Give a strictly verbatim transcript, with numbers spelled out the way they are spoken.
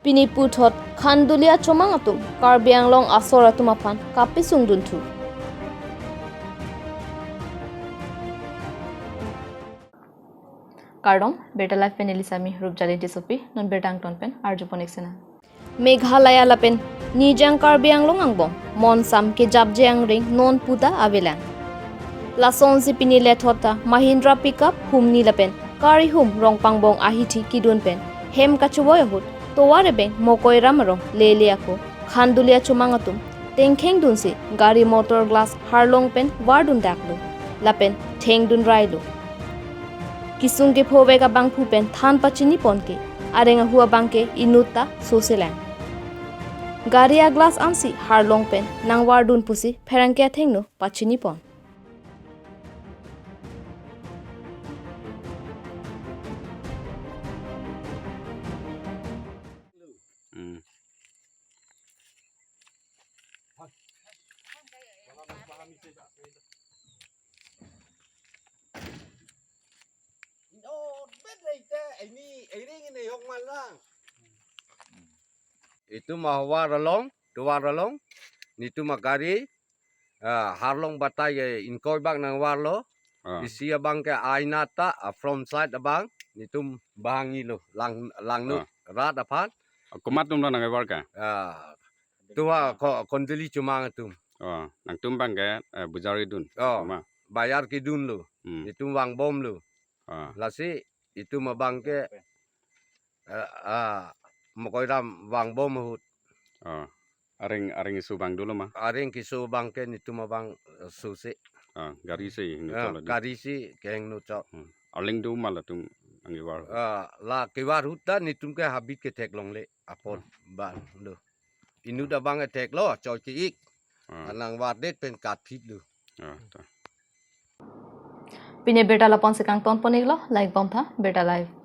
Pini puthot Khanduli achomang atum Karbi Anglong asor atum aphan kapisung dunthu. Kardom, Birta Live pen neli Sami Rupjali Tissopi, non birta angton pen arjupon ik sena. Meghalaya lapen Nijang Karbi Anglong angbong monsam kejapje angring non puta avelang. Lasonsi pini lethot ta Mahindra pickup humni lapen karihum rongpangbong ahithi kidun pen hem kachevoi ahut tovar ebeng Mokoiram arong lele ako Khanduli achomang atum tengkheng dunsi gari motor glass harlong pen vardun daklo lapen thengdun railo. Kisung kephovek abangphu pen than pachini pon ke areng ahu abang ke inut ta soselang. Gari a glass ansi harlong pen nangvardun pusi pherangke athengno pachini pon. Hmm. Itum avar along, tovar along, netum agari, ah, harlong batai ke ingkoi bak nangvarlo. Ah. Isi abang ke aina ta, ah, front side abang, netum bangilo, lang, langno, ah, rat aphan. Ah, komat atum lo nangkevar ke? Ah, tovar ko-, Khanduli chomang atum. Oh, nangtum abang ke, eh, bujari dun. Oh, ma. Bayar kedunlo. Hmm. Netum vangbomlo. Ah. Lasi itum abang ke, eh, ah, Mokoiram vangbom ahut. Ah. Areng, areng keso abang dolo ma? Areng keso abang ke netum abang, eh, sose. Ah, gari si hingno, ah, chok lo di. Gari si kehingno chok. Hmm. Arleng do ma latum nangkevar? Ah, la kevar ahut ta netum ke habit ketheklong le apot, hmm, bang do. Inut abang ketheklo, choi ke-ik. Ah. Nangvardet pen katphitlo. Ah, ta. Pini birta lapu-ansi kangton pon iklo, like bom tha, Birta Live.